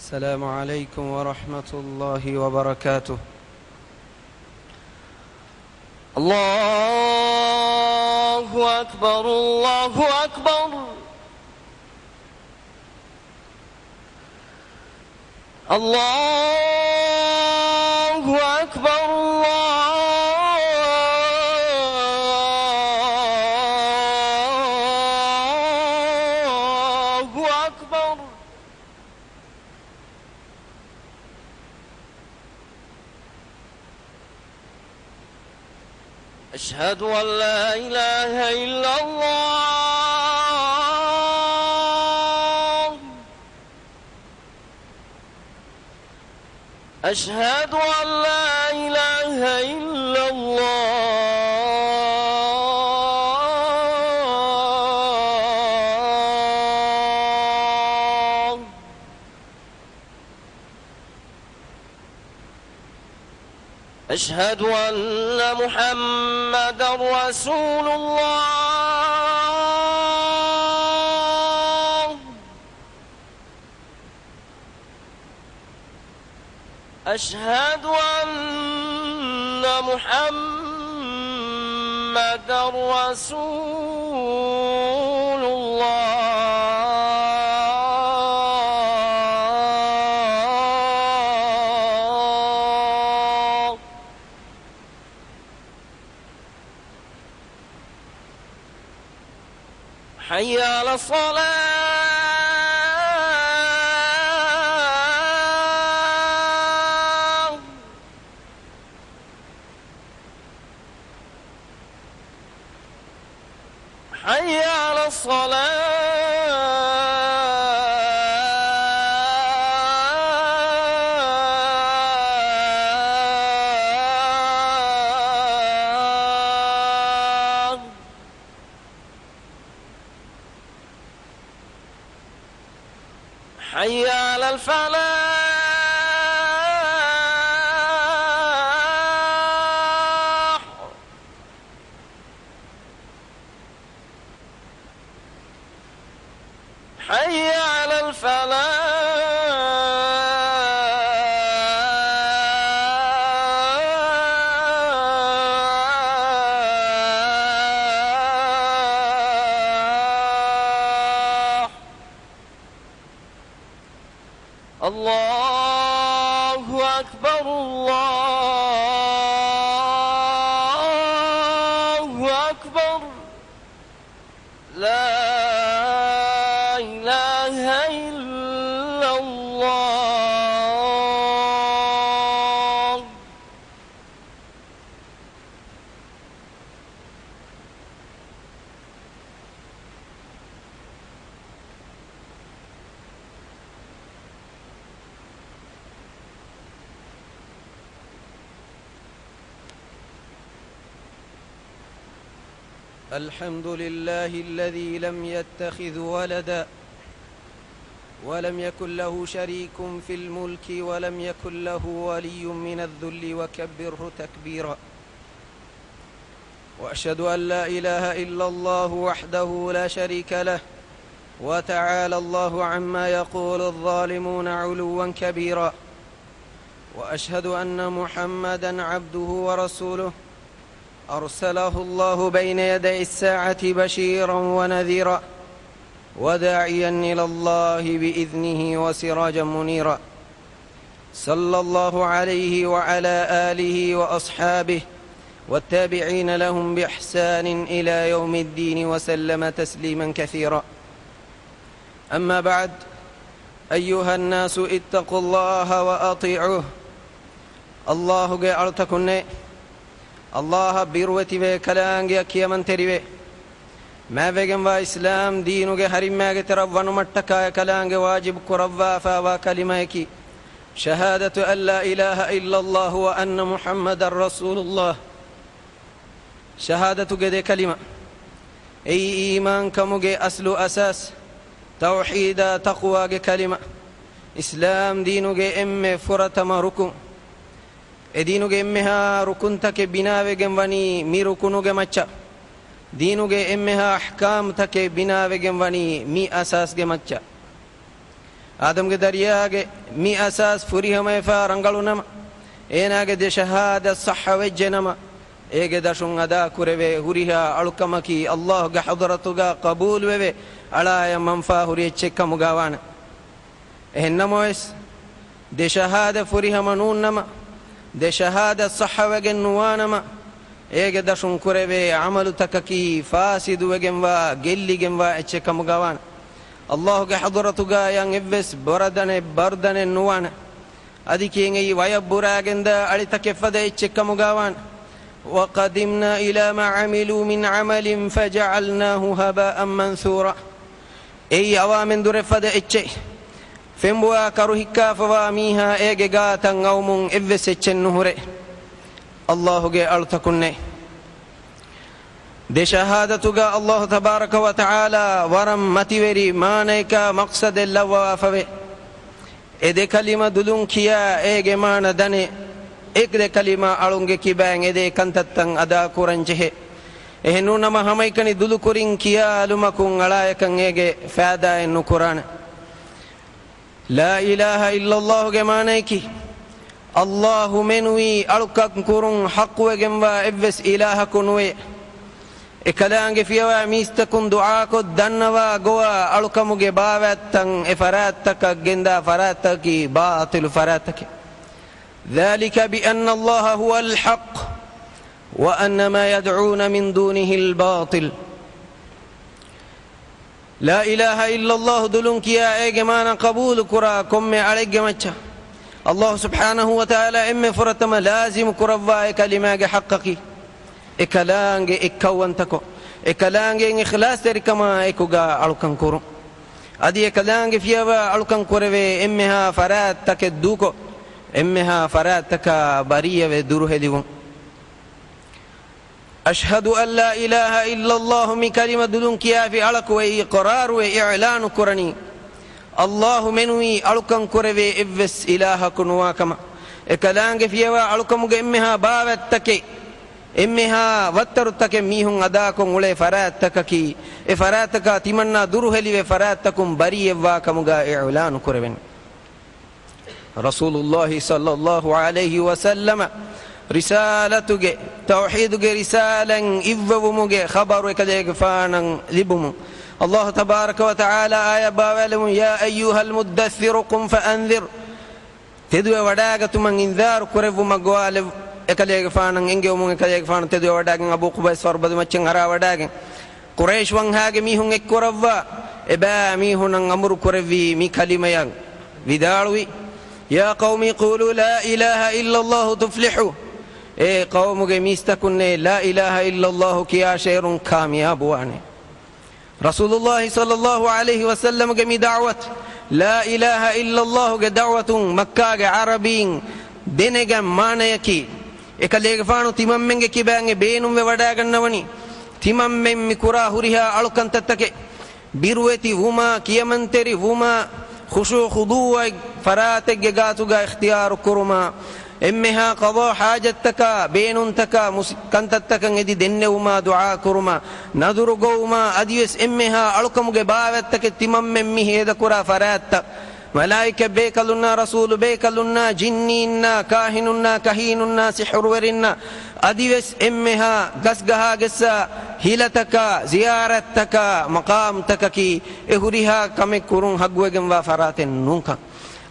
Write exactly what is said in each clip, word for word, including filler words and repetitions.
السلام عليكم ورحمة الله وبركاته. الله أكبر، الله أكبر. الله أكبر، الله أكبر. أشهد أن لا إله إلا الله. أشهد أن لا إله إلا الله. أشهد أن محمدا رسول الله. أشهد أن محمدا رسول الله. حي على الصلاة. حي على الصلاة. حي على الفلاح. حي على الفلاح. الله أكبر، الله أكبر. لا إله إلا الله. الحمد لله الذي لم يتخذ ولدا ولم يكن له شريك في الملك ولم يكن له ولي من الذل وكبره تكبيرا. وأشهد أن لا إله إلا الله وحده لا شريك له، وتعالى الله عما يقول الظالمون علوا كبيرا. وأشهد أن محمدا عبده ورسوله، أرسله الله بين يدي الساعة بشيرا ونذيرا، وداعيا إلى الله بإذنه وسراجا منيرا. صلى الله عليه وعلى آله وأصحابه والتابعين لهم بإحسان إلى يوم الدين وسلم تسليما كثيرا. أما بعد، أيها الناس اتقوا الله وأطيعوه. ﷲ ގެ އަޅުތަކުންނޭ! ﷲ އަށް ބިރުވެތިވެ، ކަލާނގެއަށް ކިޔަމަންތެރިވެ. މާތްވެގެންވާ އިސްލާމް ދީނުގެ ހަރިމާގެ ތެރަށް ވަނުމަށްޓަކާ އެކަލާނގެ ވާޖިބު ކުރައްވާފައިވާ ކަލިމައަކީ، شهادة أن لا إله إلا الله وأن محمدا رسول الله. ޝަހާދަތުގެ ދެ ކަލިމަ. އެއީ އީމާންކަމުގެ އަސްލު އަސާސް، ތައުޙީދާ ތަޤްވާގެ ކަލިމަ، އިސްލާމް ދީނުގެ އެންމެ ފުރަތަމަ ރުކުން. އެ ދީނުގެ އެންމެހާ ރުކުންތަކެއް ބިނާވެގެން ވަނީ މި ރުކުނުގެ މައްޗަށް. ދީނުގެ އެންމެހާ އަޙްކާމްތަކެއް ބިނާވެގެން ވަނީ މި އަސާސްގެ މައްޗަށް. އާދަމްގެ ދަރިޔާގެ މި އަސާސް ފުރިހަމަވެފަ ރަނގަޅު ނަމަ، އޭނާގެ ދެ ޝަހާދަތް ޞައްޙަވެއްޖެ ނަމަ، އޭގެ ދަށުން އަދާ ކުރެވޭ ހުރިހާ އަޅުކަމަކީ ﷲ ގެ ޙަޟްރަތުގަ ޤަބޫލުވެވޭ، އަޅާޔަށް މަންފާ ހުރި އެއްޗެއް ކަމުގަ ވާނެ. އެހެން ނަމަވެސް، ދެ ޝަހާދަތް ފުރިހަމަ ނޫން ނަމަ، ދެ ޝަހާދަތް ޞައްޙަވެގެން ނުވާ ނަމަ، އޭގެ ދަށުން ކުރެވޭ ޢަމަލުތަކަކީ ފާސިދުވެގެންވާ، ގެއްލިގެންވާ އެއްޗެއް ކަމުގަ ވާނެ. ﷲ ގެ ޙަޟްރަތުގަ އެއްވެސް ބޮރަދަނެއް ބަރުދަނެއް ނުވާނެ. އަދި ކިޔެން އެއީ ވަޔަށް ބުރާގެންދާ އަޅިތަކެއް ފަދަ އެއްޗެއް ކަމުގަ ވާނެ. وقدمنا إلى ما عملوا من عمل فجعلناه هباء منثورا. އެއީ އަވާމެން ދުރެއް ފަދަ އެއްޗެއް. ފެންބޮވާ ކަރު ހިއްކާފަވާ މީހާ އޭގެ ގާތަށް އައުމުން އެއްވެސް އެއްޗެއް ނުހުރޭ. ﷲ ގެ އަޅުތަކުންނޭ. ދެ ޝަހާދަތުގަ ﷲ ތަބާރަކަ ވަ ތަޢާލާ ވަރަށް މަތިވެރި މާނަޔަކާ މަޤްޞަދެއް ލައްވަވާފަވޭ. އެ ދެ ކަލިމަ ދުލުން ކިޔާ އޭގެ މާނަ ދަނެ، އެ ދެ ކަލިމަ އަޅުންގެ ކިބައިން އެ ދެ ކަންތައްތައް އަދާ ކުރަން ޖެހޭ. އެހެން ނޫން ނަމަ ހަމައެކަނި ދުލުކުރިން ކިޔާލުމަކުން އަޅާޔަކަށް އޭގެ ފައިދާއެއް ނުކުރާނެ. لا إله إلا الله ގެ މާނަޔަކީ، ﷲ މެނުވީ އަޅުކަން ކުރުން ޙައްޤުވެގެންވާ އެއްވެސް އިލާހަކު ނުވޭ. އެކަލާނގެ ފިޔަވާ މީސްތަކުން ދުޢާކޮށް ދަންނަވާ ގޮވާ އަޅުކަމުގެ ބާވަތްތައް އެ ފަރާތްތަކަށް ގެންދާ ފަރާތްތަކަކީ ބާޠިލު ފަރާތްތަކެއް. ذلك بأن الله هو الحق وأن ما يدعون من دونه الباطل. لا إله إلا الله ދުލުން ކިޔާ އޭގެ މާނަ ޤަބޫލު ކުރާ ކޮންމެ އަޅެއްގެ މައްޗަށް، ﷲ ސުބްޙާނަހޫ ވަތަޢާލާ އެންމެ ފުރަތަމަ ލާޒިމު ކުރައްވާ އެ ކަލިމާގެ ޙައްޤަކީ، އެ ކަލާނގެ އެއްކައުވަންތަކޮށް، އެ ކަލާނގެއިން އިޚްލާޞްތެރިކަމާ އެކުގަ އަޅުކަން ކުރުން. އަދި އެ ކަލާނގެ ފިޔަވާ އަޅުކަން ކުރެވޭ އެންމެހާ ފަރާތްތަކެއް ދޫކޮށް، އެންމެހާ ފަރާތްތަކާ ބަރީއަވެ ދުރުހެލިވުން. أشهد أن لا إله إلا الله މި ކަލިމަ ދުލުން ކިޔާފި އަޅަކު އެ އިޤްރާރުވެ އިޢްލާނު ކުރަނީ، ﷲ މެނުވީ އަޅުކަން ކުރެވޭ އެއްވެސް އިލާހަކު ނުވާ ކަމަށް. އެ ކަލާނގެ ފިޔަވާ އަޅުކަމުގެ އެންމެހާ ބާވަތްތަކެއް، އެންމެހާ ވައްތަރުތަކެއް މީހުން އަދާކޮށް އުޅޭ ފަރާތްތަކަކީ، އެ ފަރާތަކާ ތިމަންނާ ދުރުހެލިވެ ފަރާތްތަކުން ބަރީއެއްވާ ކަމުގަ އިޢްލާނު ކުރެވެން. ރަސޫލުﷲ ޞައްލަﷲ ޢަލައިހި ވަސައްލަމަ ރިސާލަތުގެ، ތައުޙީދުގެ ރިސާލަތް އިއްވެވުމުގެ ޚަބަރު އެކަލޭގެފާނަށް ލިބުމުން، ﷲ ތަބާރަކަ ވަތަޢާލާ އާޔަތް ބާވާލެވުން، يا أيها المدثر قم فأنذر. ތެދުވެވަޑާގަތުމަށް އިންޒާރު ކުރެއްވުމަށް ގޮވާލެވު، އެކަލޭގެފާނަށް އެންގެވުމުން އެކަލޭގެފާނު ތެދުވެވަޑާގެން އަބޫ ޤުބައިސް ފަރުބަދު މައްޗަށް އަރާވަޑާގެން، ޤުރައިޝް ވަންހާގެ މީހުން އެއްކުރައްވާ، އެބައިމީހުނަށް އަމުރު ކުރެއްވީ މި ކަލިމަޔަށް ވިދާޅުވި، يا قوم قولوا لا إله إلا الله تفلحوا. އޭ ޤައުމުގެ މީސްތަކުންނޭ، لا إله إلا الله ކިޔާށޭރުން ކާމިޔާބުވާނެ. ރަސޫލުﷲ ޞައްލަﷲ ޢަލައިހި ވަސައްލަމަގެ މި ދަޢުވަތު، لا إله إلا الله ގެ ދަޢުވަތުން މައްކާގެ ޢަރަބީން ދެނެގަން މާނަޔަކީ، އެކަލޭގެފާނު ތިމަންމެންގެ ކިބައިން އެ ބޭނުންވެ ވަޑާގަންނަވަނީ، ތިމަންމެން މި ކުރާ ހުރިހާ އަޅުކަންތައްތަކެއް، ބިރުވެތި ވުމާ، ކިޔަމަންތެރި ވުމާ، ޚުޝޫޢު ޚުޟޫޢު ފަރާތެއްގެ ގާތުގަ އިޚްތިޔާރު ކުރުމާ، އެންމެހާ ޤަޟާ ޙާޖަތްތަކާ، ބޭނުންތަކާ، މުސް-، ކަންތައްތަކަށް އެދި ދެންނެވުމާ، ދުޢާ ކުރުމާ، ނަދުރު ގޮވުމާ، އަދިވެސް އެންމެހާ އަޅުކަމުގެ ބާވަތްތަކެއް ތިމަންމެން މި ހޭދަކުރާ ފަރާތްތައް، މަލާއިކަ ބޭކަލުންނާ، ރަސޫލު ބޭކަލުންނާ، ޖިންނީންނާ، ކާހިނުންނާ، ކަހީނުންނާ، ސިޙުރުވެރިންނާ، އަދިވެސް އެންމެހާ ގަސްގަހާގެއްސާ ހިލަތަކާ، ޒިޔާރަތްތަކާ، މަޤާމްތަކަކީ، އެ ހުރިހާ ކަމެއް ކުރުން ޙައްޤުވެގެންވާ ފަރާތެއް ނޫންކަން.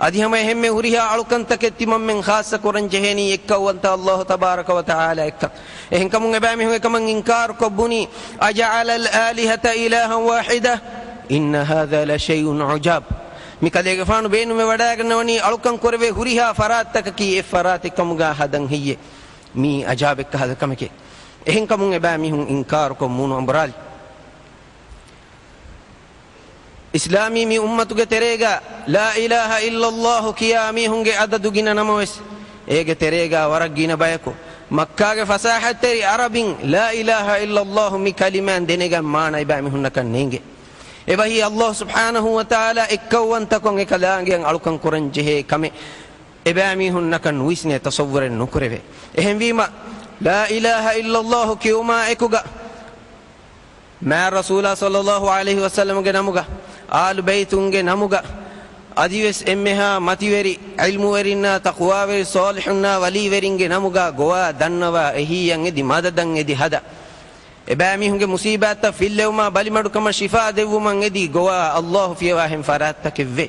އަދި ހަމަ އެހެންމެ ހުރިހާ އަޅުކަންތަކެއް ތިމަންމެން ޚާއްޞަ ކުރަން ޖެހޭނީ އެއްކައުވަންތަ ﷲ ތަބާރަކަ ވަ ތަޢާލާ އެއްކަން. އެހެންކަމުން އެބައިމީހުން އެކަމަށް އިންކާރުކޮށް ބުނީ، أجعل الآلهة إلها واحدة إن هذا لشيء عجاب. މި ކަލޭގެފާނު ބޭނުންވެ ވަޑާގަންނަވަނީ އަޅުކަން ކުރެވޭ ހުރިހާ ފަރާތްތަކަކީ އެއް ފަރާތެއް ކަމުގަ ހަދަން ހެއްޔޭ؟ މީ އަޖާބެއްކަހަލަ ކަމެކޭ. އެހެންކަމުން އެބައިމީހުން އިންކާރުކޮށް މޫނު އަނބުރާލި. އިސްލާމީ މި އުއްމަތުގެ ތެރޭގަ لا إله إلا الله ކިޔާ މީހުންގެ އަދަދު ގިނަ ނަމަވެސް، އޭގެ ތެރޭގަ ވަރަށް ގިނަ ބަޔަކު މައްކާގެ ފަސާޙަތްތެރި ޢަރަބިން لا إله إلا الله މި ކަލިމާ ދެނެގަން މާނަ އެބައިމީހުންނަކަށް ނޭނގޭ. އެބަހީ ﷲ ސުބްޙާނަހޫ ވަތަޢާލާ އެއްކައުވަންތަކޮށް އެކަލާނގެއަށް އަޅުކަން ކުރަން ޖެހޭ ކަމެއް އެބައިމީހުންނަކަށް ނުވިސްނޭ، ތަޞައްވުރެއް ނުކުރެވޭ. އެހެންވީމަ، لا إله إلا الله ކިޔުމާ އެކުގަ، މާތް ރަސޫލާ ޞައްލަﷲ ޢަލައިހި ވަސައްލަމަގެ ނަމުގަ، އާލު ބައިތުންގެ ނަމުގަ، އަދިވެސް އެންމެހާ މަތިވެރި ޢިލްމުވެރިންނާ ތަޤްވާވެރި ޞާލިޙުންނާ ވަލީވެރިންގެ ނަމުގާ ގޮވާ ދަންނަވާ އެހީއަށް އެދި މަދަދަށް އެދި ހަދާ. އެބައިމީހުންގެ މުޞީބާތްތައް ފިއްލެވުމާ ބަލިމަޑުކަމަށް ޝިފާ ދެއްވުމަށް އެދި ގޮވާ ﷲ ފިޔަވާހެން ފަރާތްތަކެއްވޭ.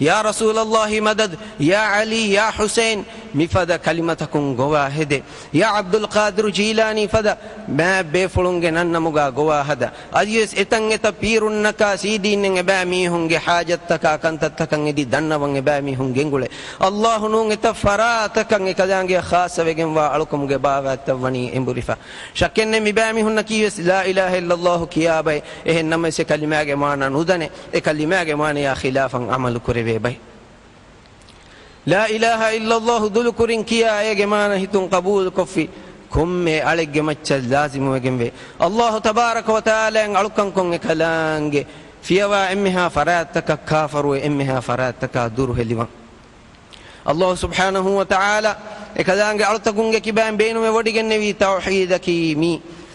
ޔާ ރަސޫލަﷲ މަދަދް، ޔާ ޢަލީ، ޔާ ޙުސައިން، މިފަދަ ކަލިމަތަކުން ގޮވާ ހެދޭ. ޔާ ޢަބްދުލް ޤާދިރު ޖީލާނީ ފަދަ މާތް ބޭފުޅުންގެ ނަންނަމުގާ ގޮވާ ހަދާ. އަދިވެސް އެތަން އެތައް ޕީރުންނަކާ ސީދީންނެއް އެބައިމީހުންގެ ޙާޖަތްތަކާ ކަންތައްތަކަށް އެދި ދަންނަވަން އެބައިމީހުން ގެންގުޅޭ. ﷲ ނޫން އެތައް ފަރާތަކަށް އެކަލާނގެއަށް ޚާއްޞަވެގެންވާ އަޅުކަމުގެ ބާވާތްތައް ވަނީ އެނބުރިފަ. ޝައްކެއްނެތް މިބައިމީހުންނަކީވެސް ލާ އިލާހަ އިއްލަﷲ ކިޔާ ބައެއް. އެހެން ނަމަވެސް އެ ކަލިމާގެ މާނަ ނުދަނެ، އެ ކަލިމާގެ މާނަޔާ ޚިލާފަށް ޢަމަލު ކުރެވޭ ބައެއް. ލާ އިލާހަ އިއްލަﷲ ދުލުކުރިން ކިޔާ އޭގެ މާނަ ހިތުން ޤަބޫލުކޮށްފި ކޮންމެ އަޅެއްގެ މައްޗަށް ލާޒިމުވެގެންވޭ. ﷲ ތަބާރަކަ ވަތަޢާލާއިން އަޅުކަންކޮށް އެކަލާނގެ ފިޔަވާ އެންމެހާ ފަރާތްތަކަށް ކާފަރުވެ އެންމެހާ ފަރާތްތަކާ ދުރުހެލިވަން. ﷲ ސުބްޙާނަހޫ ވަތަޢާލާ އެކަލާނގެ އަޅުތަކުންގެ ކިބައިން ބޭނުމެއް ވޮޑިގެންނެވީ ތައުޙީދަކީ މީ.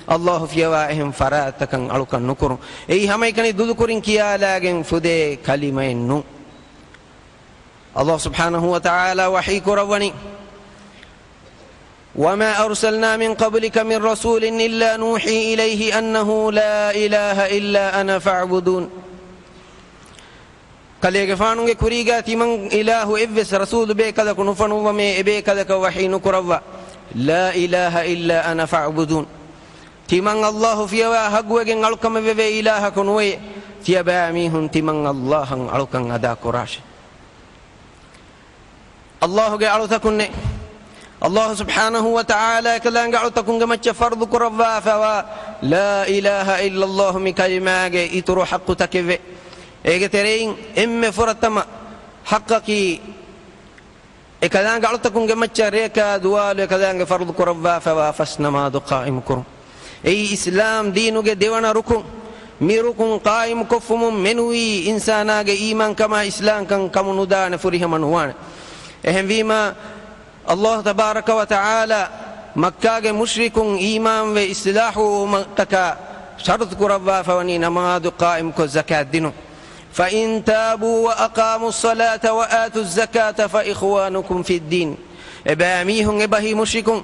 ﷲ ފިޔަވާ އެހެން ފަރާތްތަކަށް އަޅުކަން ނުކުރުން. އެއީ ހަމައެކަނި ދުލުކުރިން ކިޔާލާގެން ފުދޭ ކަލިމައެއް ނޫން. ﷲ ސުބްޙާނަހޫ ވަތަޢާލާ ވަޙީ ކުރައްވަނީ، وما أرسلنا من قبلك من رسول إلا نوحي إليه أنه لا إله إلا أنا فاعبدون. ކަލޭގެފާނުގެ ކުރީގާ ތިމަން އިލާހު އެއްވެސް ރަސޫލު ބޭކަލަކު ނުފޮނުއްވަމޭ އެބޭކަލަކަށް ވަޙީ ނުކުރައްވާ. لا إله إلا أنا فاعبدون. ތިމަން ﷲ ފިޔަވާ ޙައްޤުވެގެން އަޅުކަމެއް ވެވޭ އިލާހަކު ނުވެޔޭ. ތިޔަބައިމީހުން ތިމަން ﷲ އަށް އަޅުކަން އަދާ ކުރާށޭ. ﷲ ގެ އަޅުތަކުންނޭ. ﷲ ސުބްޙާނަހޫ ވަތަޢާލާ އެކަލާނގެ އަޅުތަކުންގެ މައްޗަށް ފަރުޟު ކުރައްވާފަވާ لا إله إلا الله މި ކަލިމާގެ އިތުރު ޙައްޤުތަކެއްވޭ. އޭގެ ތެރެއިން އެންމެ ފުރަތަމަ ޙައްޤަކީ، އެކަލާނގެ އަޅުތަކުންގެ މައްޗަށް ރެޔަކާ ދުވާލު އެކަލާނގެ ފަރުޟު ކުރައްވާފަވާ ފަސް ނަމާދު ޤާއިމު ކުރުން. އެއީ އިސްލާމް ދީނުގެ ދެވަނަ ރުކުން. މި ރުކުން ޤާއިމު ކޮށްފުމުން މެނުވީ އިންސާނާގެ އީމާންކަމާ އިސްލާމްކަން ކަމު ނުދާނެ ފުރިހަމަ ނުވާނެ. އެހެންވީމާ، ﷲ ތަބާރަކަ ވަތަޢާލާ މައްކާގެ މުޝްރިކުން އީމާންވެ އިޞްލާޙުވުމަށްޓަކާ ޝަރުޠު ކުރައްވާފަވަނީ ނަމާދު ޤާއިމުކޮށް ޒަކާތް ދިނުން. فإن تابوا وأقاموا الصلاة وآتوا الزكاة فإخوانكم في الدين. އެބައިމީހުން އެބަހީ މުޝްރިކުން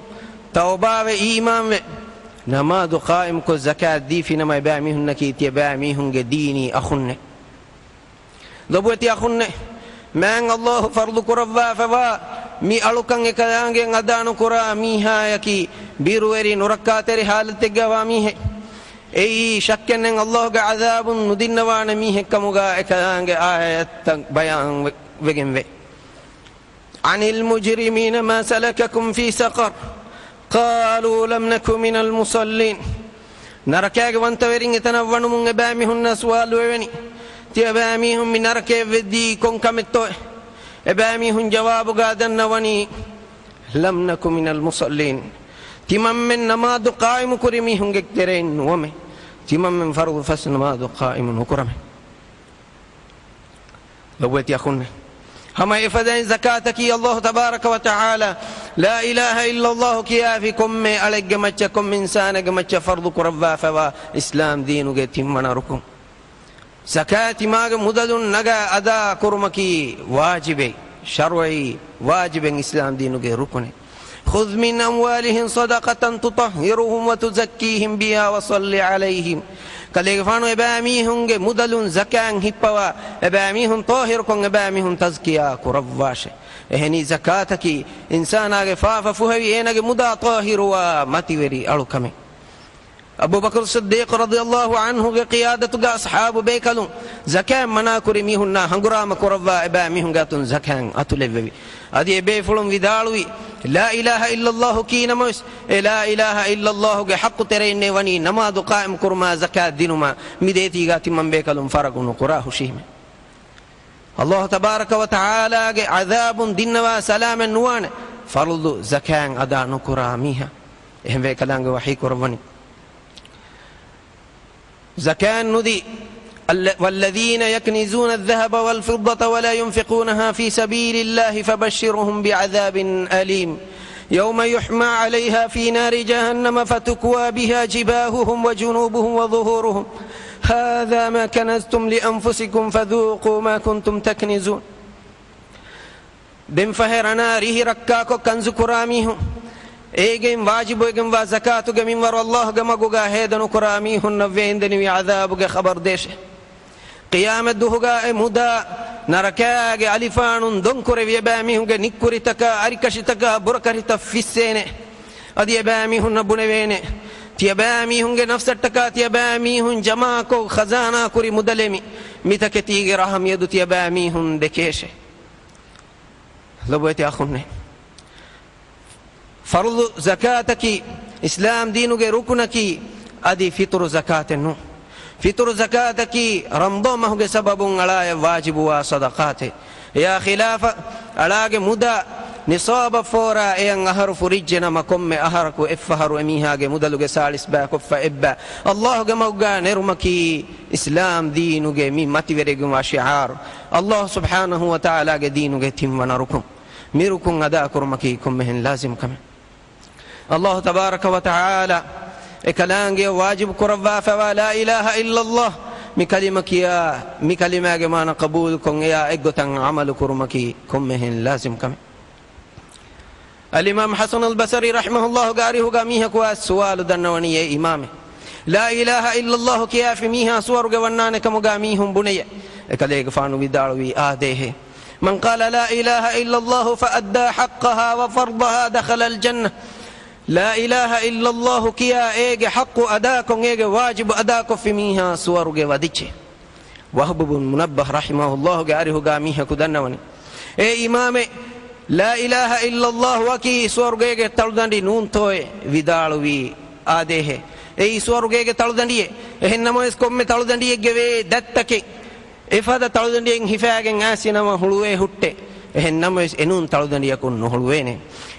ތައުބާވެ އީމާންވެ ނަމާދު ޤާއިމުކޮށް ޒަކާތް ދީފިނަމަ އެބައިމީހުންނަކީ ތިޔަބައިމީހުންގެ ދީނީ އަޚުންނޭ. ލޮބުވެތި އަޚުންނޭ، މާތް ﷲ ފަރުޟު ކުރައްވާފަވާ މި އަޅުކަން އެކަލާނގެ އަދާ ނުކުރާ މީހާޔަކީ ބިރުވެރި ނުރައްކާތެރި ޙާލަތެއްގަވާ މީހެއް. އެއީ ޝައްކެއްނެތް ﷲ ގެ ޢަޛާބުން ނުދިންނަވާނެ މީހެއްކަމުގާ އެކަލާނގެ އާޔަތްތައް ބަޔާން ވެ-، ވެގެންވޭ. عن المجرمين ما سلككم في سقر؟ قالوا لم نك من المصلين. ނަރަކައިގެ ވަންތަވެރިން އެތަނަށް ވަނުމުން އެބައިމީހުންނަށް ސުވާލު ވެވެނީ، ތިޔަބައިމީހުން މި ނަރަކަޔަށް ވެއްދީ ކޮން ކަމެއްތޯއޭ؟ އެބައިމީހުން ޖަވާބުގާ ދަންނަވަނީ، لم نك من المصلين. ތިމަންމެން ނަމާދު ޤާއިމު ކުރި މީހުންގެ ތެރެއިން ނުވަމޭ. ތިމަންމެން ފަރުޟު ފަސް ނަމާދު ޤާއިމު ނުކުރަމޭ. ލޮބުވެތި އަޚުންނޭ، ހަމަ އެފަދައިން ޒަކާތަކީ ﷲ ތަބާރަކަ ވަތަޢާލާ لا إله إلا الله ކިޔާފި ކޮންމެ އަޅެއްގެ މައްޗަށް، ކޮންމެ އިންސާނެއްގެ މައްޗަށް ފަރުޟު ކުރައްވާފަވާ އިސްލާމް ދީނުގެ ތިންވަނަ ރުކުން. ޒަކާތް ތިމާގެ މުދަލުން ނަގާ އަދާ ކުރުމަކީ ވާޖިބެއް، ޝަރުޢީ ވާޖިބެއް، އިސްލާމް ދީނުގެ ރުކުނެއް. خذ من أموالهم صدقة تطهرهم وتزكيهم بها وصل عليهم. ކަލޭގެފާނު އެބައިމީހުންގެ މުދަލުން ޒަކާތް ހިއްޕަވާ، އެބައިމީހުން ޠާހިރުކޮށް، އެބައިމީހުން ތަޒްކިޔާ ކުރައްވާށޭ. އެހެނީ ޒަކާތަކީ އިންސާނާގެ ފާފަ ފުހެވި އޭނާގެ މުދާ ޠާހިރުވާ މަތިވެރި އަޅުކަމެއް. އަބޫބަކުރު ޞިއްދީޤު ރަޟިޔަﷲ ޢަންހުގެ ޤިޔާދަތުގަ އަޞްޙާބު ބޭކަލުން ޒަކާތް މަނާކުރި މީހުންނާ ހަނގުރާމަ ކުރައްވާ އެބައިމީހުންގެ އަތުން ޒަކާތް އަތުލެއްވެވި. އަދި އެބޭފުޅުން ވިދާޅުވި، لا إله إلا الله ކީ ނަމަވެސް، އެ لا إله إلا الله ގެ ޙައްޤު ތެރެއިންނޭ ވަނީ ނަމާދު ޤާއިމް ކުރުމާ ޒަކާތް ދިނުމާ، މި ދޭތީގާ ތިމަން ބޭކަލުން ފަރަގު ނުކުރާ ހުށީމޭ. ﷲ ތަބާރަކަ ވަތަޢާލާގެ ޢަޛާބުން ދިންނަވާ ސަލާމަތް ނުވާނެ، ފަރުޟު ޒަކާތް އަދާ ނުކުރާ މީހާ. އެހެންވެ ކަލާނގެ ވަޙީ ކުރައްވަނީ، ޒަކާތް ނުދީ، އައްލަ-، والذين يكنزون الذهب والفضة ولا ينفقونها في سبيل الله فبشرهم بعذاب أليم. يوم يحمى عليها في نار جهنم فتكوى بها جباههم وجنوبهم وظهورهم. هذا ما كنزتم لأنفسكم فذوقوا ما كنتم تكنزون. ދެންފަހެ ރަނާ ރީހި ރައްކާކޮށް ކަންޒުކުރާ މީހުން، އޭގެއިން ވާޖިބުވެގެންވާ ޒަކާތުގެ މިންވަރު އައްލާހުގެ މަގުގާ ހޭދަނުކުރާ މީހުންނަށް ވޭންދެނިވި ޢަޛާބުގެ ޚަބަރު ދޭށޭ. ޤިޔާމަތްދުވަހުގާ އެ މުދާ ނަރަކާގެ އަލިފާނުން ދޮންކުރެވި އެބައިމީހުންގެ ނިއްކުރިތަކާ، އަރިކަށިތަކާ، ބުރަކަށިތައް ފިއްސޭނެ. އަދި އެބައިމީހުންނަށް ބުނެވޭނެ، ތިޔަބައިމީހުންގެ ނަފްސަށްޓަކާ ތިޔަބައިމީހުން ޖަމާކޮށް ޚަޒާނާ ކުރި މުދަލެއް މި، މިތަކެތީގެ ރަހަ މިއަދު ތިޔަބައިމީހުން ދެކޭށޭ. ލޮބުވެތި އަޚުންނޭ، ފަރުޟު ޒަކާތަކީ އިސްލާމް ދީނުގެ ރުކުނަކީ އަދި ފިޠުރު ޒަކާތެއް ނޫން. ފިޠުރު ޒަކާތަކީ ރަމަޟާން މަހުގެ ސަބަބުން އަޅާއަށް ވާޖިބުވާ ޞަދަޤާތެއް. އެޔާ ޚިލާފަށް، އަޅާގެ މުދާ ނިޞާބަށް ފޯރާ އެޔަށް އަހަރު ފުރިއްޖެ ނަމަ، ކޮންމެ އަހަރަކު އެއްފަހަރު އެމީހާގެ މުދަލުގެ ސާޅީސް ބަޔަކު އެއްފަ އެއްބަ އައްލާހުގެ މަގުގާ ނެރުމަކީ އިސްލާމް ދީނުގެ މި މަތިވެރިވެގެންވާ ޝިޢާރު، އައްލާހު ސުބްޙާނަހޫ ވަތަޢާލާގެ ދީނުގެ ތިންވަނަ ރުކުން. މި ރުކުން އަދާކުރުމަކީ ކޮންމެހެން ލާޒިމް ކަމެއް. އައްލާހު ތަބާރަކަ ވަތަޢާލާ އެކަލާނގެއަށް ވާޖިބު ކުރައްވާފައިވާ ލާ އިލާހަ އިއްލައްލާހު މި ކަލިމަ ކިޔާ، މި ކަލިމާގެ މާނަ ޤަބޫލުކޮށް، އެޔާ އެއްގޮތަށް ޢަމަލު ކުރުމަކީ ކޮންމެހެން ލާޒިމް ކަމެއް. އަލްއިމާމް ޙަސަނުލް ބަޞަރީ ރަޙިމަހުﷲގެ އަރިހުގަ މީހަކު އައިސް ސުވާލު ދަންނަވަނީ، އޭ އިމާމޭ، ލާ އިލާހަ އިއްލައްލާހު ކިޔާފި މީހާ ސުވަރުގެ ވަންނާނެ ކަމުގަ މީހުން ބުނެޔޭ. އެކަލޭގެފާނު ވިދާޅުވީ އާދޭހޭ. من قال لا إله إلا الله فأدى حقها وفرضها دخل الجنة. ލާ އިލާހަ އިއްލައްލާހު ކިޔާ އޭގެ ޙައްޤު އަދާކޮށް، އޭގެ ވާޖިބު އަދާކޮށްފި މީހާ ސުވަރުގެ ވަދެއްޗޭ. ވަހުބު ބުން މުނައްބަހް ރަޙިމަހުﷲގެ އަރިހުގަ މީހަކު ދަންނަވަނީ، އޭ އިމާމޭ، ލާ އިލާހަ އިއްލައްލާހުއަކީ ސުވަރުގޭގެ ތަޅުދަނޑި ނޫންތޯއޭ؟ ވިދާޅުވީ އާދޭހޭ. އެއީ ސުވަރުގޭގެ ތަޅުދަނޑިއޭ. އެހެން ނަމަވެސް ކޮންމެ ތަޅުދަނޑިއެއްގެ ވޭ ދައްތަކެއް އެފަދަ ތަޅުދަނޑިއެއް ހިފާގެން އައިސް ނަމަ ހުޅުވޭ ހުއްޓޭ. އެހެން ނަމަވެސް އެނޫން ތަޅުދަނޑިއަކުން ނުހުޅުވޭނެ.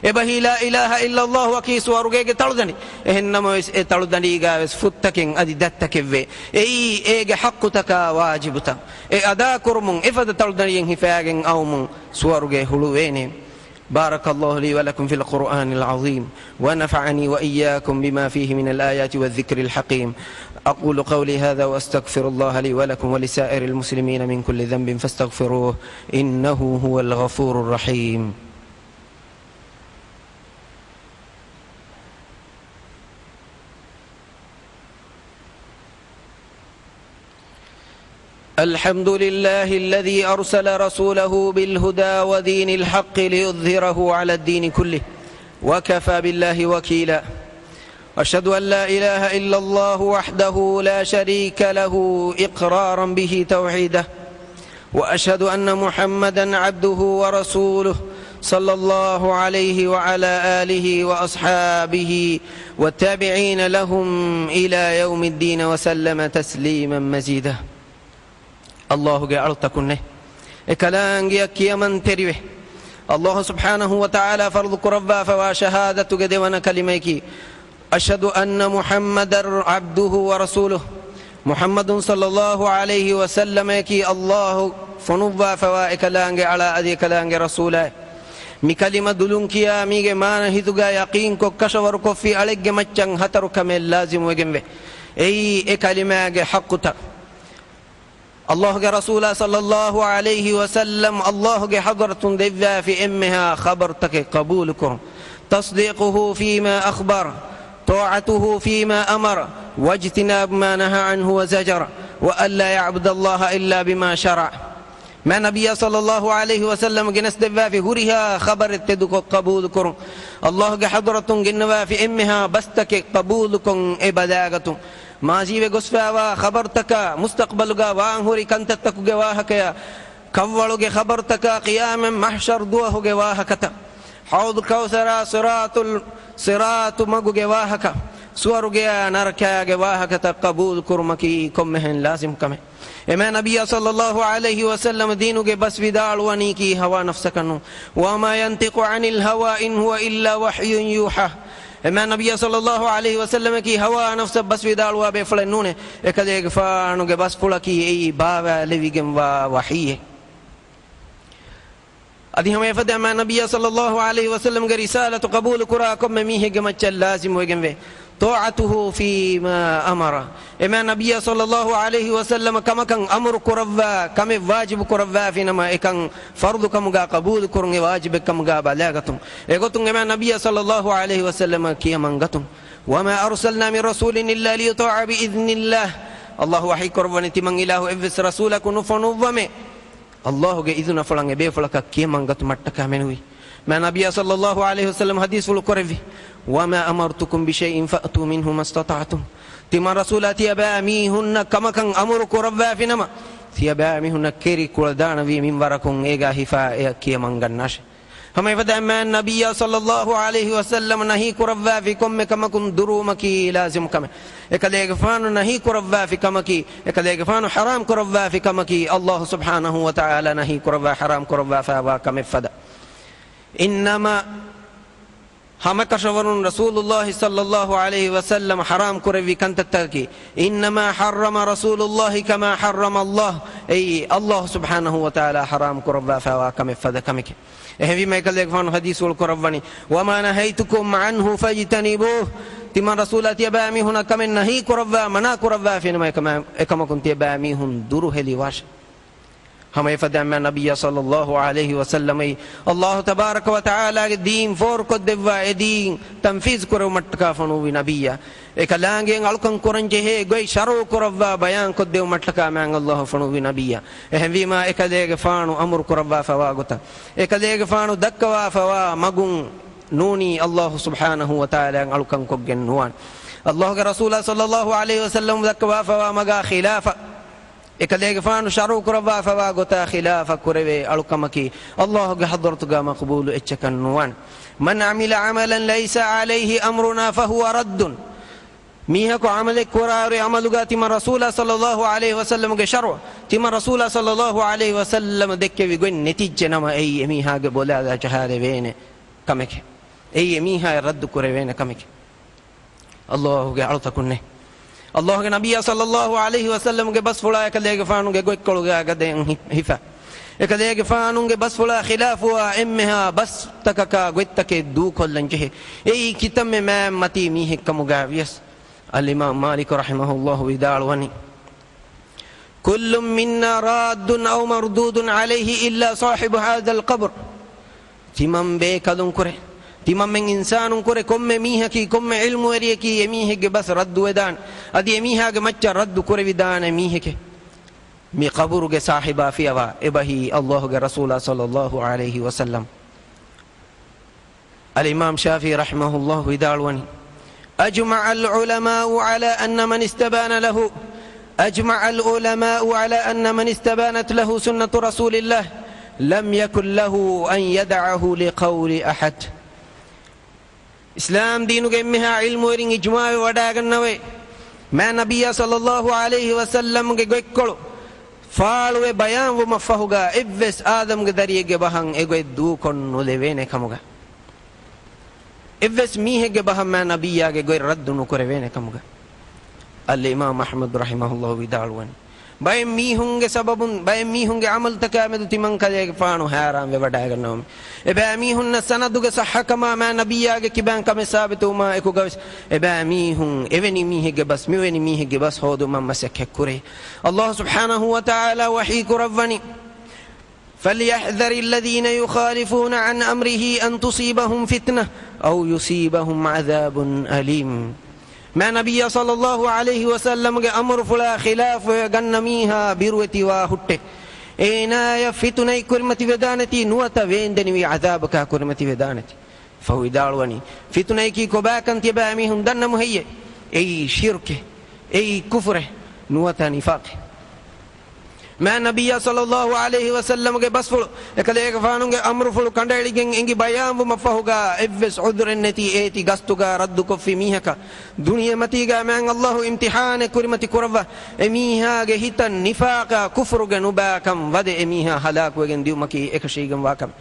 އެބަހީ ލާ އިލާހަ އިއްލައްލާހުއަކީ ސުވަރުގޭގެ ތަޅުދަނޑި. އެހެން ނަމަވެސް އެ ތަޅުދަނޑީގަވެސް ފުއްތަކެއް އަދި ދައްތަކެއްވޭ. އެއީ އޭގެ ޙައްޤުތަކާ ވާޖިބުތައް. އެ އަދާކުރުމުން އެފަދަ ތަޅުދަނޑިއެއް ހިފާގެން އައުމުން ސުވަރުގެ ހުޅުވޭނެ. بارك الله لي ولكم في القرآن العظيم، ونفعني وإياكم بما فيه من الآيات والذكر الحكيم. أقول قولي هذا وأستغفر الله لي ولكم ولسائر المسلمين من كل ذنب فاستغفروه، إنه هو الغفور الرحيم. الحمد لله الذي أرسل رسوله بالهدى ودين الحق ليظهره على الدين كله، وكفى بالله وكيلا. أشهد أن لا إله إلا الله وحده لا شريك له إقرارا به توحيده، وأشهد أن محمدا عبده ورسوله، صلى الله عليه وعلى آله وأصحابه والتابعين لهم إلى يوم الدين وسلم تسليما مزيدا. އައްލާހުގެ އަޅުތަކުންނޭ، އެކަލާނގެއަށް ކިޔަމަންތެރިވެ، އައްލާހު ސުބްޙާނަހޫ ވަތަޢާލާ ފަރުޟު ކުރައްވާފަވާ ޝަހާދަތުގެ ދެވަނަ ކަލިމަޔަކީ، أشهد أن محمدا عبده ورسوله، މުޙައްމަދު ޞައްލައްލާހު ޢަލައިހި ވަސައްލަމައަކީ އައްލާހު ފޮނުއްވާފަވާ އެކަލާނގެ އަޅާ އަދި އެކަލާނގެ ރަސޫލާއޭ. މި ކަލިމަ ދުލުން ކިޔާ މީގެ މާނަ ހިތުގަ ޔަޤީންކޮށް ކަށަވަރުކޮށްފި އަޅެއްގެ މައްޗަށް ހަތަރު ކަމެއް ލާޒިމުވެގެންވޭ. އެއީ އެ ކަލިމާގެ ޙައްޤުތައް. އައްލާހުގެ ރަސޫލާ ޞައްލައްލާހު ޢަލައިހި ވަސައްލަމް އައްލާހުގެ ޙަޟްރަތުން ދެއްވާފި އެންމެހާ ޚަބަރުތަކެއް ޤަބޫލުކުރުން. تصديقه فيما أخبر، طاعته فيما أمر، واجتناب ما نهى عنه وزجر، وألا يعبد الله إلا بما شرع. މާތް ނަބިއްޔާ ޞައްލައްލާހު ޢަލައިހި ވަސައްލަމް ގެނެސްދެއްވާފި ހުރިހާ ޚަބަރެއް ތެދުކޮށް ޤަބޫލުކުރުން. އައްލާހުގެ ޙަޟްރަތުން ގެންނަވާފި އެންމެހާ ބަސްތަކެއް ޤަބޫލުކޮށް އެ ބަލާގަތުން. މާޒީވެ ގޮސްފައިވާ ޚަބަރުތަކާ، މުސްތަޤްބަލުގަ ވާންހުރި ކަންތައްތަކުގެ ވާހަކަޔާ، ކަށްވަޅުގެ ޚަބަރުތަކާ، ޤިޔާމަތް މަޙްޝަރު ދުވަހުގެ ވާހަކަތައް، ޙައުޟު ކައުސަރާ، ޞިރާޠުލް، ޞިރާޠު މަގުގެ ވާހަކަ، ސުވަރުގެޔާ ނަރަކާގެ ވާހަކަތައް ޤަބޫލުކުރުމަކީ ކޮންމެހެން ލާޒިމް ކަމެއް. އެ މާތް ނަބިއްޔާ ޞައްލައްލާހު ޢަލައިހި ވަސައްލަމަ ދީނުގެ ބަސް ވިދާޅުވަނީކީ ހަވާ ނަފްސަކަށް ނޫން. وما ينطق عن الهوى إن هو إلا وحي يوحى. އެ މާތް ނަބިއްޔާ ޞައްލައްލާހު ޢަލައިހި ވަސައްލަމަކީ ހަވާ ނަފްސަށް ބަސް ވިދާޅުވާ ބޭފުޅެއް ނޫނޭ. އެކަލޭގެފާނުގެ ބަސްފުޅަކީ އެއީ ބާވާލެވިގެންވާ ވަޙީއެއް. އަދި ހަމަ އެފަދަ މާތް ނަބިއްޔާ ޞައްލައްލާހު ޢަލައިހި ވަސައްލަމްގެ ރިސާލަތު ޤަބޫލުކުރާ ކޮންމެ މީހެއްގެ މައްޗަށް ލާޒިމުވެގެންވޭ. طاعته فيما أمر. އެމާ ނަބިއްޔާ ޞައްލައްލާހު ޢަލައިހި ވަސައްލަމަ ކަމަކަށް އަމުރު ކުރައްވާ ކަމެއް ވާޖިބު ކުރައްވާފިނަމަ، އެކަން ފަރުޟު ކަމުގާ ޤަބޫލު ކުރުން، އެ ވާޖިބެއް ކަމުގާ ބަލާގަތުން. އެގޮތުން އެމާ ނަބިއްޔާ ޞައްލައްލާހު ޢަލައިހި ވަސައްލަމަ ކިޔަމަން ގަތުން. وما أرسلنا من رسول إلا ليطاع بإذن الله. ﷲ ވަޙީ ކުރައްވަނީ، ތިމަން އިލާހު އެއްވެސް ރަސޫލަކު ނުފޮނުއްވަމޭ، ﷲގެ އިޛުނަފުޅަށް އެބޭފުޅަކަށް ކިޔަމަން ގަތުމަށްޓަކާ މެނުވީ. މާ ނަބިއްޔާ ޞައްލައްލާހު ޢަލައިހި ވަސައްލަމަ ޙަދީޘްފުޅު ކުރެއްވި، وما أمرتكم بشيء فأتوا منه ما استطعتم. ތިމަން ރަސޫލާ ތިޔަބައިމީހުންނަށް ކަމަކަށް އަމުރު ކުރައްވާފިނަމަ، ތިޔަބައިމީހުންނަށް ކެރި ކުޅަދާނަވީ މިންވަރަކުން އޭގާ ހިފާ އެއަށް ކިޔަމަންގަންނާށޭ. ހަމަ އެފަދަ މާ ނަބިއްޔާ ޞައްލައްލާހު ޢަލައިހި ވަސައްލަމަ ނަހީ ކުރައްވާފި ކޮންމެ ކަމަކުން ދުރުވުމަކީ ލާޒިމު ކަމެއް. އެކަލޭގެފާނު ނަހީ ކުރައްވާފި ކަމަކީ، އެކަލޭގެފާނު ޙަރާމް ކުރައްވާފި ކަމަކީ، ﷲ ސުބްޙާނަހު ވަ ތަޢާލާ ނަހީ ކުރައްވާ ޙަރާމް ކުރައްވާފައިވާ ކަމެއް ފަދަ. އިންނަމާ ހަމަކަށަވަރުން ރަސޫލުﷲ ޞައްލައްލާހު ޢަލައިހި ވަސައްލަމަ ޙަރާމް ކުރެއްވި ކަންތައްތަކަކީ، إنما حرم رسول الله كما حرم الله، އެއީ ﷲ ސުބްޙާނަހު ވަ ތަޢާލާ ޙަރާމް ކުރައްވާފައިވާ ކަމެއް ފަދަ ކަމެކޭ. އެހެންވީމަ އެކަލޭގެފާނު ޙަދީޘްފުޅު ކުރައްވަނީ، وما نهيتكم عنه فاجتنبوه، ތިމަން ރަސޫލާ ތިޔަބައިމީހުންނަށް ކަމެއް ނަހީ ކުރައްވާ، މަނާ ކުރައްވާފިނަމަ، އެކަމަ-، އެކަމަކުން ތިޔަބައިމީހުން ދުރުހެލިވާށޭ. ހަމަ އެފަދަ މާ ނަބިއްޔާ ޞައްލައްލާހު ޢަލައިހި ވަސައްލަމައީ، ﷲ ތަބާރަކަ ވަ ތަޢާލާގެ ދީން ފޯރުކޮށްދެއްވާ، އެ ދީން ތަންފީޒު ކުރެވުމަށްޓަކާ ފޮނުއްވި ނަބިއްޔާ. އެކަލާނގެއަށް އަޅުކަން ކުރަންޖެހޭ ގޮތް ޝަރުޢު ކުރައްވާ ބަޔާންކޮށްދެވުމަށްޓަކާ މާތް ﷲ ފޮނުއްވި ނަބިއްޔާ. އެހެންވީމާ އެކަލޭގެފާނު އަމުރު ކުރައްވާފައިވާ ގޮތަށް، އެކަލޭގެފާނު ދައްކަވާފައިވާ މަގުން ނޫނީ ﷲ ސުބްޙާނަހު ވަ ތަޢާލާއަށް އަޅުކަންކޮށްގެން ނުވާނެ. ﷲގެ ރަސޫލާ ޞައްލައްލާހު ޢަލައިހި ވަސައްލަމަ ދައްކަވާފައިވާ މަގާ ޚިލާފަށް، އެކަލޭގެފާނު ޝަރުޢު ކުރައްވާފައިވާ ގޮތާ ޚިލާފަށް ކުރެވޭ އަޅުކަމަކީ، ﷲގެ ޙަޟްރަތުގާ މަޤުބޫލު އެއްޗަކަށް ނުވާނެ. من عمل عملا ليس عليه أمرنا فهو رد. މީހަކު ޢަމަލެއް ކުރާއިރު، ޢަމަލުގާ ތިމަން ރަސޫލާ ޞައްލައްލާހު ޢަލައިހި ވަސައްލަމަގެ ޝަރުޢު، ތިމަން ރަސޫލާ ޞައްލައްލާހު ޢަލައިހި ވަސައްލަމަ ދެއްކެވި ގޮތް ނެތިއްޖެ ނަމަ، އެއީ އެމީހާގެ ބޮލާލާ ޖަހާލެވޭނެ ކަމެކޭ. އެއީ އެމީހާއަށް ރައްދު ކުރެވޭނެ ކަމެކޭ. ﷲގެ އަޅުތަކުންނޭ. ﷲގެ ނަބިއްޔާ ޞައްލައްލާހު ޢަލައިހި ވަސައްލަމަގެ ބަސްފުޅާ އެކަލޭގެފާނުގެ ގޮތްކޮޅުގާ ގަދައިން ހި-، ހިފާ. އެކަލޭގެފާނުގެ ބަސްފުޅާ ޚިލާފުވާ އެންމެހާ ބަސްތަކަކާ ގޮތްތަކެއް ދޫކޮށްލަން ޖެހޭ. އެއީ ކިތަންމެ މާތް މަތީ މީހެއްކަމުގާ ވިޔަސް. އަލްއިމާމް މާލިކު ރަޙިމަހުﷲ ވިދާޅުވަނީ، كل منا راد أو مردود عليه إلا صاحب هذا القبر. ތިމަން ބޭކަލުން ކުރެ، ތިމަންމެން އިންސާނުން ކުރެ، ކޮންމެ މީހަކީ، ކޮންމެ ޢިލްމުވެރިޔަކީ އެމީހެއްގެ ބަސް ރައްދުވެދާނެ. އަދި އެމީހާގެ މައްޗަށް ރައްދު ކުރެވިދާނެ މީހެކޭ. މި ޤަބުރުގެ ސާހިބާ ފިޔަވާ އެބަހީ ﷲގެ ރަސޫލާ ޞައްލައްލާހު ޢަލައިހި ވަސައްލަމް. އަލްއިމާމް ޝާފިޢީ ރަޙިމަހުﷲ ވިދާޅުވަނީ، أجمع العلماء على أن من استبان له، أجمع العلماء على أن من استبانت له سنة رسول الله لم يكن له أن يدعه لقول أحد. އިސްލާމް ދީނުގެ އެންމެހާ ޢިލްމުވެރިން އިޖްމާޢުވެ ވަޑައިގަންނަވައި، މާތް ނަބިއްޔާ ޞައްލައްލާހު ޢަލައިހި ވަސައްލަމްގެ ގޮތްކޮޅު ފާޅުވެ ބަޔާންވުމަށްފަހުގާ އެއްވެސް އާދަމްގެ ދަރިއެއްގެ ބަހަށް އެގޮތް ދޫކޮށް ނުލެވޭނެ ކަމުގަ. އެއްވެސް މީހެއްގެ ބަހަށް މާތް ނަބިއްޔާގެ ގޮތް ރައްދު ނުކުރެވޭނެ ކަމުގަ. އަލްއިމާމް އަޙްމަދު ރަޙިމަހުﷲ ވިދާޅުވަނީ، ބައެއް މީހުންގެ ސަބަބުން، ބައެއް މީހުންގެ ޢަމަލުތަކާ މެދު ތިމަން ކަލޭގެފާނު ހައިރާންވެވަޑައިގަންނަވަމެ. އެބައިމީހުންނަށް ސަނަދުގެ ޞައްޙަކަމާ މާތް ނަބިއްޔާގެ ކިބައިން ކަމެއް ސާބިތުވުމާ އެކުގަވެސް، އެބައިމީހުން އެވެނި މީހެއްގެ ބަސް، މިވެނި މީހެއްގެ ބަސް ހޯދުމަށް މަސައްކަތްކުރޭ. ﷲ ސުބްޙާނަހު ވަ ތަޢާލާ ވަޙީ ކުރައްވަނީ، فليحذر الذين يخالفون عن أمره أن تصيبهم فتنة أو يصيبهم عذاب أليم. މާތް ނަބިއްޔާ ޞައްލައްލާހު ޢަލައިހި ވަސައްލަމްގެ އަމުރުފުޅާ ޚިލާފުވެ ގަންނަ މީހާ ބިރުވެތިވާ ހުއްޓެ، އޭނާޔަށް ފިތުނައެއް ކުރިމަތިވެދާނެތީ ނުވަތަ ވޭންދެނިވި ޢަޛާބަކާ ކުރިމަތިވެދާނެތީ. ފަހު ވިދާޅުވަނީ، ފިތުނައަކީ ކޮބާކަން ތިޔަބައިމީހުން ދަންނަމު ހެއްޔޭ؟ އެއީ ޝިރްކެއް، އެއީ ކުފުރެއް، ނުވަތަ ނިފާޤެއް. މާތް ނަބިއްޔާ ޞައްލައްލާހު ޢަލައިހި ވަސައްލަމްގެ ބަސްފުޅު، އެކަލޭގެފާނުގެ އަމުރުފުޅު ކަނޑައެޅިގެން އެނގި ބަޔާންވުމަށްފަހުގާ، އެއްވެސް ޢުޛުރެއް ނެތި އޭތި ގަސްތުގާ ރައްދުކޮށްފި މީހަކަށް، ދުނިޔެމަތީގާ މާތް ﷲ އިމްތިޙާނެއް ކުރިމަތި ކުރައްވާ، އެމީހާގެ ހިތަށް ނިފާޤާ ކުފުރުގެ ނުބައިކަން ވަދެ އެމީހާ ހަލާކުވެގެން ދިއުމަކީ އެކަށީގެންވާ ކަމެއް.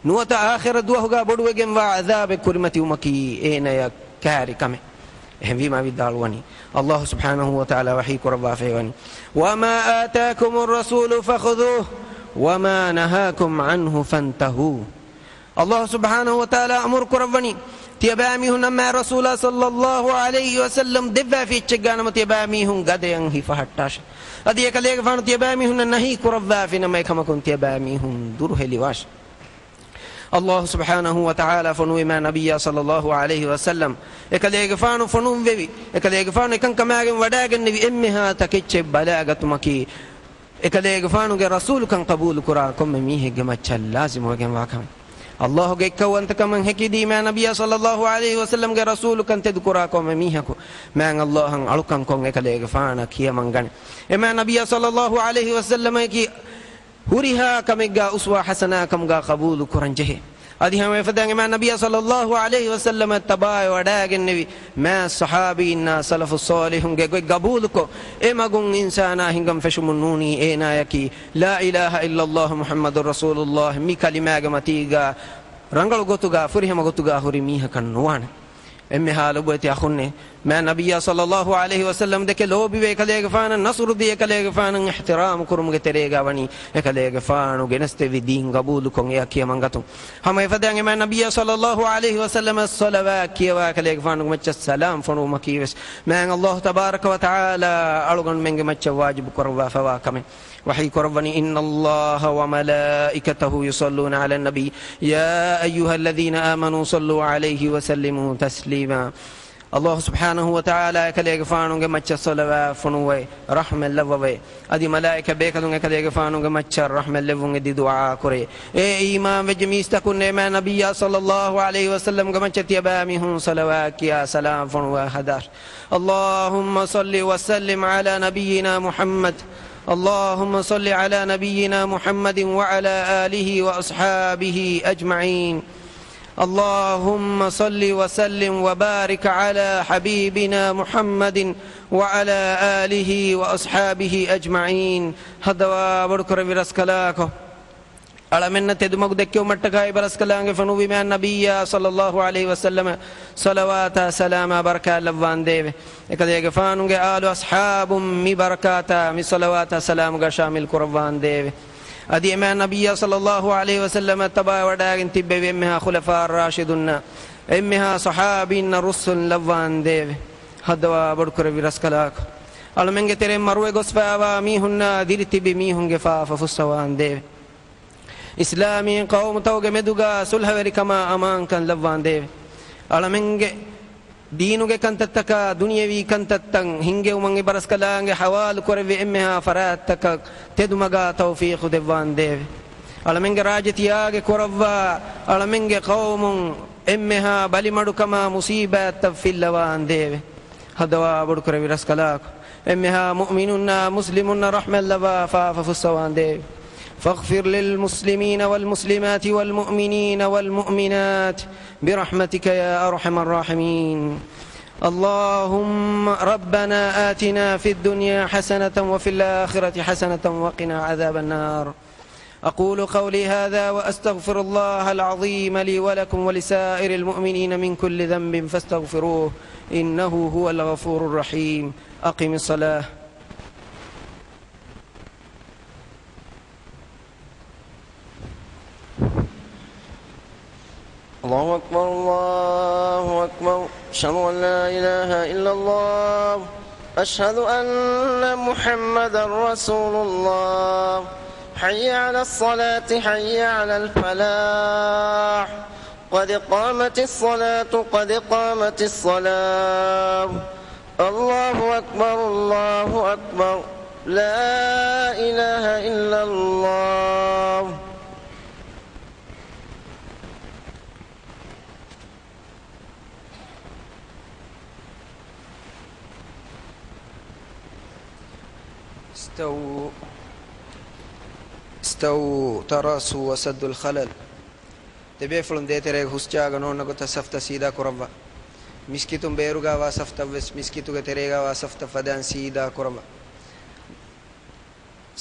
ނުވަތަ އާޚިރަތް ދުވަހުގާ ބޮޑުވެގެންވާ ޢަޛާބެއް ކުރިމަތިވުމަކީ އޭނަޔަށް ކާރި ކަމެއް. އެހެންވީމާ ވިދާޅުވަނީ، ﷲ ސުބްޙާނަހު ވަ ތަޢާލާ ވަޙީ ކުރައްވާފައިވަނީ، وما آتاكم الرسول فخذوه وما نهاكم عنه فانتهوا. ﷲ ސުބްޙާނަހު ވަ ތަޢާލާ އަމުރު ކުރައްވަނީ، ތިޔަބައިމީހުންނަށް މާތް ރަސޫލާ ޞައްލައްލާހު ޢަލައިހި ވަސައްލަމް ދެއްވާފި އެއްޗެއްގާ ނަމަ، ތިޔަބައިމީހުން ގަދަޔަށް ހިފަހައްޓާށޭ. އަދި އެކަލޭގެފާނު ތިޔަބައިމީހުންނަށް ނަހީ ކުރައްވާފި ނަމަ، އެކަމަކުން ތިޔަބައިމީހުން ދުރުހެލިވާށޭ. ﷲ ސުބްޙާނަހޫ ވަތަޢާލާ ފޮނުވި މާތް ނަބިއްޔާ ޞައްލައްލާހު ޢަލައިހި ވަސައްލަމް، އެކަލޭގެފާނު ފޮނުއްވެވި، އެކަލޭގެފާނު އެކަންކަމާގެން ވަޑައިގެންނެވި އެންމެހާ ތަކެއްޗެއް ބަލާގަތުމަކީ، އެކަލޭގެފާނުގެ ރަސޫލުކަން ޤަބޫލުކުރާ ކޮންމެ މީހެއްގެ މައްޗަށް ލާޒިމުވެގެންވާ ކަމެއް. ﷲގެ އެއްކައުވަންތަކަމަށް ހެކިދީ މާތް ނަބިއްޔާ ޞައްލައްލާހު ޢަލައިހި ވަސައްލަމްގެ ރަސޫލުކަން ތެދުކުރާ ކޮންމެ މީހަކު މާތް ﷲ އަށް އަޅުކަންކޮށް އެކަލޭގެފާނަށް ކިޔަމަންގަނެ. އެ މާތް ނަބިއްޔާ ޞައްލައްލާހު ޢަލައިހި ވަސައްލަމަކީ ހުރިހާ ކަމެއްގާ އުސްވާ ޙަސަނާ ކަމުގާ ޤަބޫލު ކުރަން ޖެހޭ. އަދި ހަމަ އެފަދައިން އެ މާތް ނަބިއްޔާ ޞައްލައްލާހު ޢަލައިހި ވަސައްލަމަށް ތަބާވެ ވަޑައިގެންނެވި މާތް ޞަޙާބީންނާ ސަލަފު ޞާލިޙުންގެ ގޮތް ޤަބޫލުކޮށް، އެ މަގުން އިންސާނާ ހިނގަން ފެށުމުން ނޫނީ އޭނާޔަކީ ލާ އިލާހަ އިއްލައްލާހު މުޙައްމަދު ރަސޫލުއްލާހް މި ކަލިމާގެ މަތީގާ ރަނގަޅު ގޮތުގާ ފުރިހަމަ ގޮތުގާ ހުރި މީހަކަށް ނުވާނެ. އެންމެހާ ލޮބުވެތި އަޚުންނޭ، މާތް ނަބިއްޔާ ޞައްލައްލާހު ޢަލައިހި ވަސައްލަމް ދެކެ ލޯބިވެ، އެކަލޭގެފާނަށް ނަޞްރު ދީ، އެކަލޭގެފާނަށް އިޙްތިރާމް ކުރުމުގެ ތެރޭގާ ވަނީ އެކަލޭގެފާނު ގެނެސްދެއްވި ދީން ޤަބޫލުކޮށް އެއަށް ކިޔަމަންގަތުން. ހަމަ އެފަދައިން އެ މާތް ނަބިއްޔާ ޞައްލައްލާހު ޢަލައިހި ވަސައްލަމަށް ޞަލަވާތް ކިޔަވާ، އެކަލޭގެފާނުގެ މައްޗަށް ސަލާމް ފޮނުވުމަކީ ވެސް މާތް ﷲ ތަބާރަކަ ވަތަޢާލާ އަޅުގަނޑުމެންގެ މައްޗަށް ވާޖިބު ކުރައްވާފަވާ ކަމެއް. ވަޙީ ކުރައްވަނީ، إن الله وملائكته يصلون على النبي يا أيها الذين آمنوا صلوا عليه وسلموا تسليما. ﷲ ސުބްޙާނަހޫ ވަތަޢާލާ އެކަލޭގެފާނުގެ މައްޗަށް ޞަލަވާތް ފޮނުވައި، ރަޙްމަތް ލައްވަވައި، އަދި މަލާއިކަ ބޭކަލުން އެކަލޭގެފާނުގެ މައްޗަށް ރަޙްމަތް ލެއްވުން އެދި ދުޢާ ކުރޭ. އޭ އީމާން ވެއްޖެ މީސްތަކުންނޭ، މާތް ނަބިއްޔާ ޞައްލައްލާހު ޢަލައިހި ވަސައްލަމްގެ މައްޗަށް ތިޔަބައިމީހުން ޞަލަވާތް ކިޔާ ސަލާމް ފޮނުވާ ހަދާށޭ. اللهم صل وسلم على نبينا محمد. اللهم صل على نبينا محمد وعلى آله وأصحابه أجمعين. اللهم صل وسلم وبارك على حبيبنا محمد وعلى آله وأصحابه أجمعين. ހައްދަވާ ބޮޑުކުރެއްވި ރަސްކަލާކޮ، އަޅަމެންނަށް ތެދުމަގު ދެއްކެވުމަށްޓަކާ އިބަރަސްކަލާނގެ ފޮނުއްވި މާތް ނަބިއްޔާ ޞައްލައްލާހު ޢަލައިހި ވަސައްލަމަށް ޞަލަވާތާ ސަލާމާ ބަރަކާތް ލައްވާނދޭވެ. އެކަލޭގެފާނުގެ އާލު އަޞްޙާބުން މި ބަރަކާތާ މި ޞަލަވާތާ ސަލާމުގާ ޝާމިލް ކުރައްވާނދޭވެ. އަދި އެ މާތް ނަބިއްޔާ ޞައްލައްލާހު ޢަލައިހި ވަސައްލަމަށް ތަބާވެ ވަޑައިގެން ތިއްބެވި އެންމެހާ ޚުލަފާ ރާޝިދުންނާ އެންމެހާ ޞަޙާބީންނަށް ރުއްސުން ލައްވާނދޭވެ. ހައްދަވާ ބޮޑުކުރެއްވި ރަސްކަލާކޮ، އަޅަމެންގެ ތެރެއިން މަރުވެ ގޮސްފައިވާ މީހުންނާ ދިރިތިބި މީހުންގެ ފާފަ ފުއްސަވާނދޭވެ. އިސްލާމީ ޤައުމުތަކުގެ މެދުގާ ޞުލްޙަވެރިކަމާ އަމާންކަން ލައްވާނދޭވެ. އަޅަމެންގެ ދީނުގެ ކަންތައްތަކާ ދުނިޔަވީ ކަންތައްތައް ހިންގެވުމަށް އިބަރަސްކަލާނގެ ޙަވާލު ކުރެއްވި އެންމެހާ ފަރާތްތަކަށް ތެދުމަގާ ތައުފީޤު ދެއްވާނދޭވެ. އަޅަމެންގެ ރާއްޖެ ތިޔާގެ ކުރައްވާ، އަޅަމެންގެ ޤައުމުން އެންމެހާ ބަލިމަޑުކަމާ މުޞީބާތްތައް ފިއްލަވާނދޭވެ. ހައްދަވާ ބޮޑުކުރެއްވި ރަސްކަލާކޮ، އެންމެހާ މުއުމިނުންނާ މުސްލިމުންނަށް ރަޙްމަތް ލައްވާ ފާފަ ފުއްސަވާނދޭވެ. فاغفر للمسلمين والمسلمات والمؤمنين والمؤمنات برحمتك يا أرحم الراحمين. اللهم ربنا آتنا في الدنيا حسنة وفي الآخرة حسنة وقنا عذاب النار. أقول قولي هذا وأستغفر الله العظيم لي ولكم ولسائر المؤمنين من كل ذنب فاستغفروه إنه هو الغفور الرحيم. أقم الصلاة. الله أكبر، الله أكبر. أشهد أن لا إله إلا الله. أشهد أن محمدا رسول الله. حي على الصلاة، حي على الفلاح. قد قامت الصلاة، قد قامت الصلاة. الله أكبر، الله أكبر. لا إله إلا الله. استووا، استووا، تراصوا وسدوا الخلل. ދެބޭފުޅުން ދޭތެރޭގަ ހުސްޖާގަ ނޯންނަ ގޮތަށް ސަފްތައް ސީދާ ކުރައްވާ. މިސްކިތުން ބޭރުގަ ވާ ސަފްތައް ވެސް މިސްކިތުގެ ތެރޭގަ ވާ ސަފްތައް ފަދައިން ސީދާ ކުރައްވާ.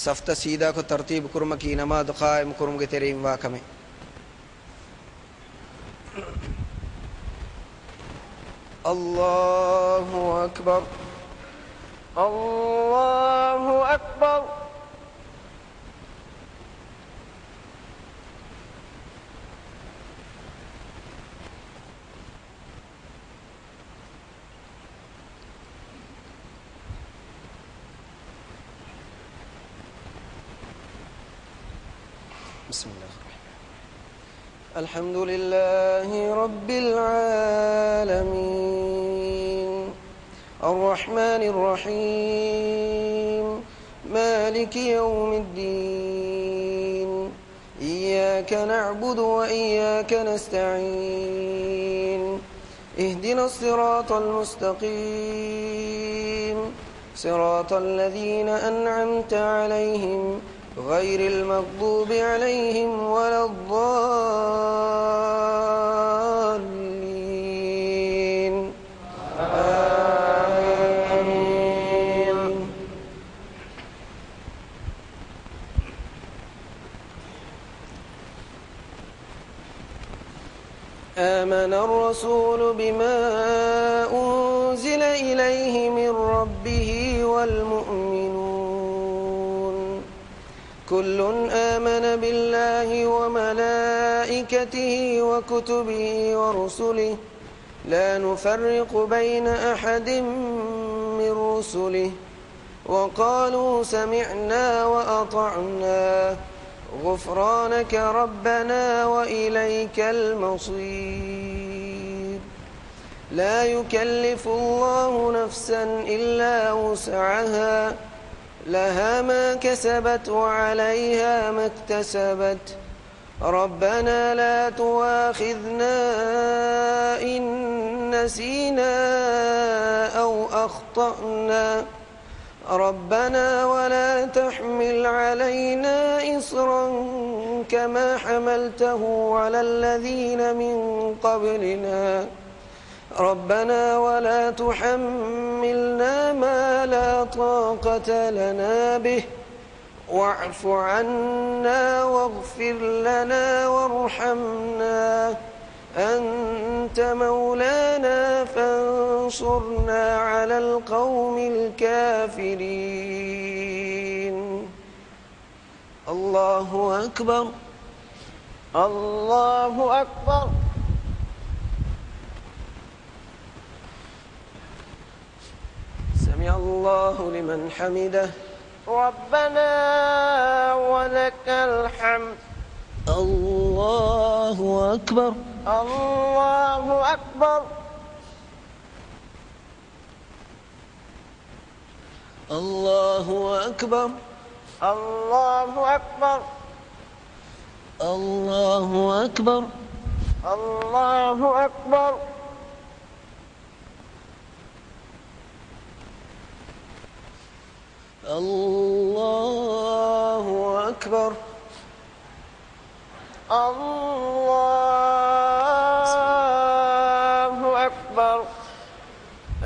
ސަފްތައް ސީދާކޮށް ތަރުތީބު ކުރުމަކީ ނަމާދު ޤާއިމު ކުރުމުގެ ތެރެއިން ވާ ކަމެއް. الله أكبر، الله أكبر. بسم الله الرحمن الرحيم. الحمد لله رب العالمين. الرحمن الرحيم. مالك يوم الدين. إياك نعبد وإياك نستعين. اهدنا الصراط المستقيم. صراط الذين أنعمت عليهم غير المغضوب عليهم ولا الضالين. آمين. آمن الرسول بما أنزل إليه من ربه والمؤمنون. كل آمن بالله وملائكته وكتبه ورسله لا نفرق بين أحد من رسله وقالوا سمعنا وأطعنا غفرانك ربنا وإليك المصير. لا يكلف الله نفسا إلا وسعها، لها ما كسبت وعليها ما اكتسبت. ربنا لا تؤاخذنا إن نسينا أو أخطأنا. ربنا ولا تحمل علينا إصرا كما حملته على الذين من قبلنا. ربنا ولا تحملنا ما لا طاقة لنا به. واعف عنا واغفر لنا وارحمنا، أنت مولانا فانصرنا على القوم الكافرين. الله أكبر. الله أكبر. سمع الله لمن حمده. ربنا ولك الحمد. الله أكبر. الله أكبر. الله أكبر. الله أكبر. الله أكبر. الله أكبر. الله أكبر. الله أكبر.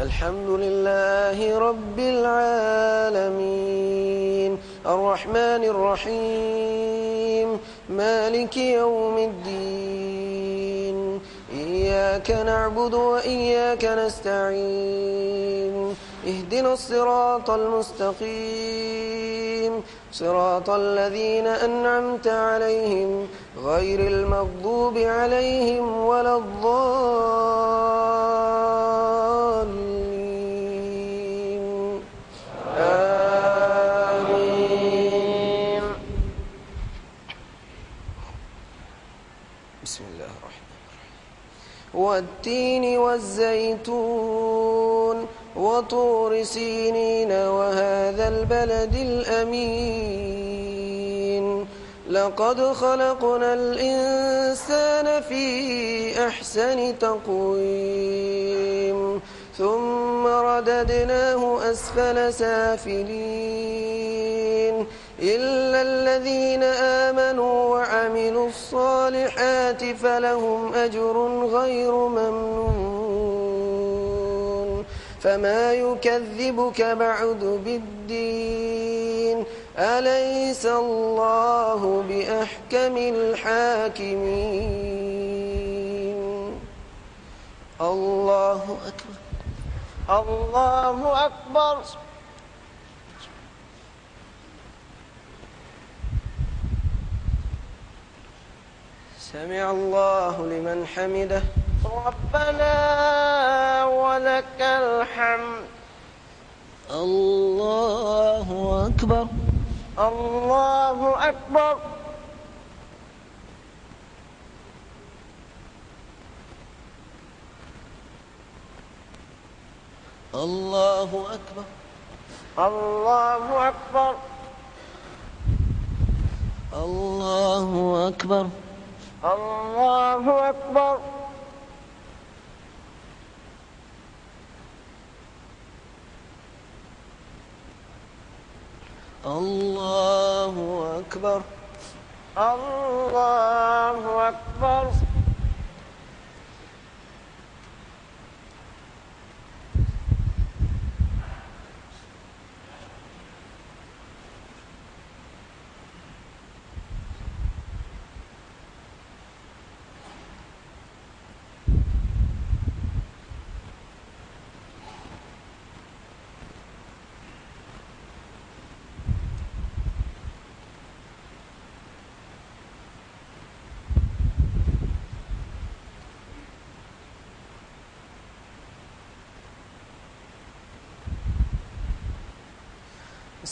الحمد لله رب العالمين. الرحمن الرحيم. مالك يوم الدين. إياك نعبد وإياك نستعين. اهدنا الصراط المستقيم. صراط الذين أنعمت عليهم غير المغضوب عليهم ولا الضالين. آمين. بسم الله الرحمن الرحيم. والتين والزيتون وطور سينين وهذا البلد الأمين. لقد خلقنا الإنسان في أحسن تقويم. ثم رددناه أسفل سافلين. إلا الذين آمنوا وعملوا الصالحات فلهم أجر غير ممنون. فما يكذبك بعد بالدين. أليس الله بأحكم الحاكمين. الله أكبر. الله أكبر. سمع الله لمن حمده. ربنا ولك الحمد. الله أكبر. الله أكبر. الله أكبر. الله أكبر. الله أكبر. الله أكبر. الله أكبر. الله أكبر.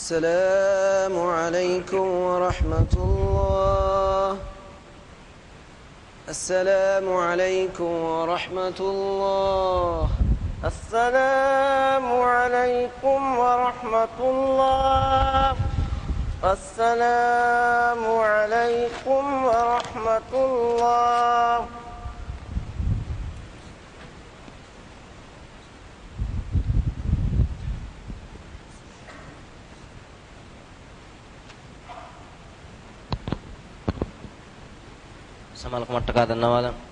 السلام عليكم ورحمة الله. السلام عليكم ورحمة الله. السلام عليكم ورحمة الله. السلام عليكم ورحمة الله. ސަމާލުކަމަށްޓަކާ ދަންނަވާލަން.